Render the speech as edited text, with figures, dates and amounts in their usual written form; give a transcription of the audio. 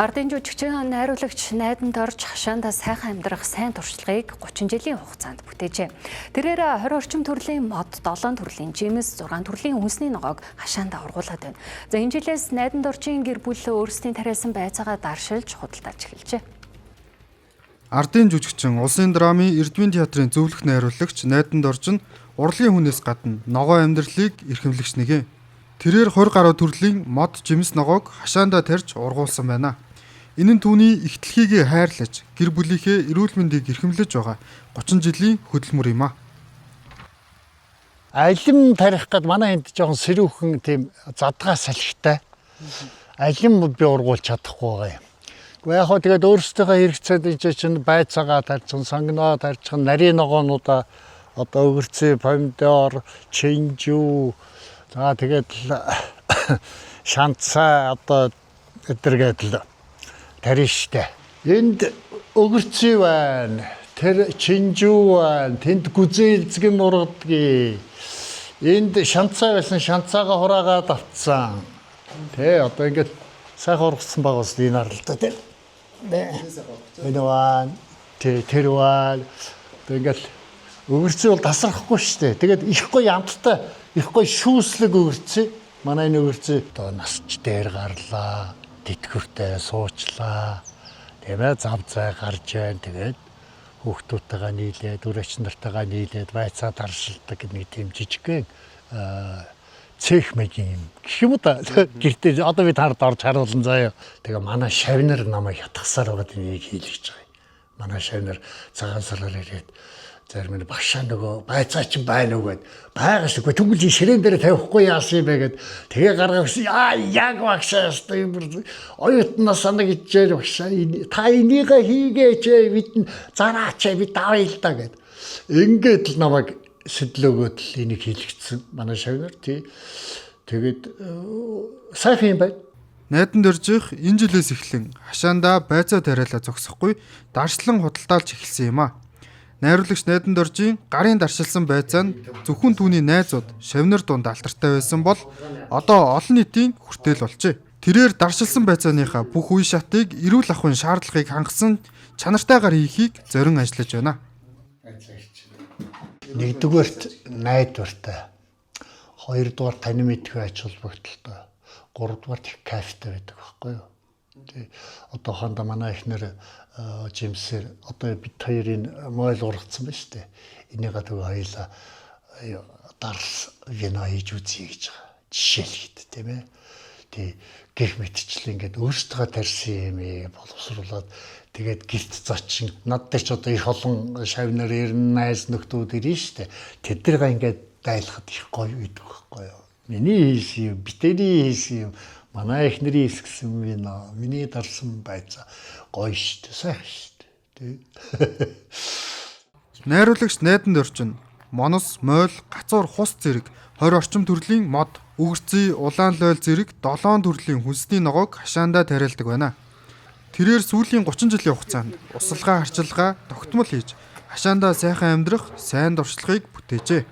Ардын жүжигчин, найруулагч Найданд орж хашаандаа сайхан амьдрах сайн туршлагыг 30 жилийн хугацаанд бүтээжээ. Тэрээр 20 орчим төрлийн мод, 7 төрлийн жимс, 6 төрлийн хүнсний ногоог хашаандаа ургуулад байна. За, энэ жилээс Найданд орчийн гэр бүл өөрсдийн тариалсан байцаагаа даршилж худалдааж эхэлжээ. Ардын жүжигчин, Улсын драмын Эрдмийн театрын зөвлөх найруулагч Найданд орж нь урлагийн хүнээс гадна ногоо амьдралыг эрхэмлэгч нэг. Тэрээр 20 гаруй төрлийн мод, жимс, ногоог хашаандаа тарьж ургуулсан байна. Энэ нь түүний их дэлхийгээ хайрлаж, гэр бүлийнхээ эрүүл мэндийг эрхэмлэж байгаа 30 жилийн хөдөлмөр юм а. Алим тарих гээд манай энд жоохон сэрүүхэн тийм задгаа салхитай. Алим би ургуулж чадахгүй байгаа юм. Гэхдээ яг хөө тэгээд өөрсдийнхөө хэрэгцээд энэ чинь байцаагаа тарьчихсан, сонгиноо тарьчихсан, нарийн ногоонуудаа одоо өгөрцөө, помидор, чинжүү, за тэгээд шанцаа одоо эдэргээд л тарина штэ. Энд өгөрцөө байна. Тэр чинжүү байна. Тэнд гүзээлзгэн ургадгийг. Энд шанцаа байсан, шанцаагаа хураагаад авцсан. Тэ одоо ингээд сайхан ургацсан байгаа ус энэ арал та тэ. Энэ байна. Тэ тэр байна. Одоо ингээд өгөрцөө бол тасрахгүй штэ. Тэгээд их гоё амттай, их гоё шүүслэг өгөрцөө. Манай энэ өгөрцөө одоо насч дээр гарлаа, тэтгэвртэй суучлаа. Тийм ээ, зав зай гарч байна. Тэгээд хүүхдүүдтэйгээ нийлээд, үр ач нартайгаа нийлээд байцаа даршилдаг нэг тийм жижигхэн цех маягийн юм гэх юм уу та. Гэртээ одоо би таард орж харуулсан заяа. Тэгээ манай шавнар намайг хятгасаар байгаад энийг хийлгэж байгаа юм. Манай шавнар цагаан сараар ирээд зарим нь багшаа нөгөө байцаа чинь байна уу гэд байгаа шүү. Тэгвэл ширээн дээр тавихгүй яасан юм бэ гэд тэгээ гаргаа өгсөн. Аа яг багшаа ястай юм бүр оюутнаас санаг ичээр багшаа та энийгээ хийгээч бид зараач бид авъя л да гэд. Ингээд л намайг сэтлөөгөөд л энийг хийлгэсэн манай шавнар тий. Тэгээд сайхан юм байна. Найдан дөржих энэ жилээс эхлэн хашаандаа байцаа тариалаа зогсохгүй даршлан худалдаалж эхэлсэн юм а. Найруулагч Найдан доржийн гарын даршилсан байцаа нь зөвхөн түүний найзууд шавнар дунд алдартай байсан бол одоо олон нийтийн хүртээл болжээ. Тэрээр даршилсан байцааныхаа бүх үе шатыг эрүүл ахуйн шаардлагыг хангасан чанартайгаар хийхийг зорин ажиллаж байна. Нэгдүгээрт найдвартай. Хоёрдугаар таны мэдхүй ач холбогдолтой. Гуравдугаарт их кайфтай байдаг байхгүй юу? Тэ одоо хонда манай эхнэр жимсээр одоо бид хоёрын мойл ургацсан байна шүү дээ. Энийгээ тэгээ хоёлаа дарс вино хийж үзье гэж байгаа. Жишээлхэд тийм ээ. Тэ гих мэтчлэн ингээд өөрсдөө тарьсан юм боловсруулад тэгээд гэрт зочин над дээр ч одоо их олон шавнар ирнэ, найз нөхдүүд ирнэ шүү дээ. Тэднийг ингээд дайлахад их гоё байдаг байхгүй юу? Миний хийсэн юм, битэний хийсэн юм, манай эхнэрийн хийсэн вино, миний дарсан байцаа гоё шүү дээ, сайхан шүү дээ. Тэ. Найруулагч Найдан дорж нь монос, мойл, гацуур, хус зэрэг 20 орчим төрлийн мод, үгэрций, улаан лойл зэрэг 7 төрлийн хүнсний ногоог хашаандаа тариалдаг байна. Тэрээр сүүлийн 30 жилийн хугацаанд усалгаа, харчилгаа тогтмол хийж хашаандаа сайхан амьдрах сайн туршлагыг бүтээжээ.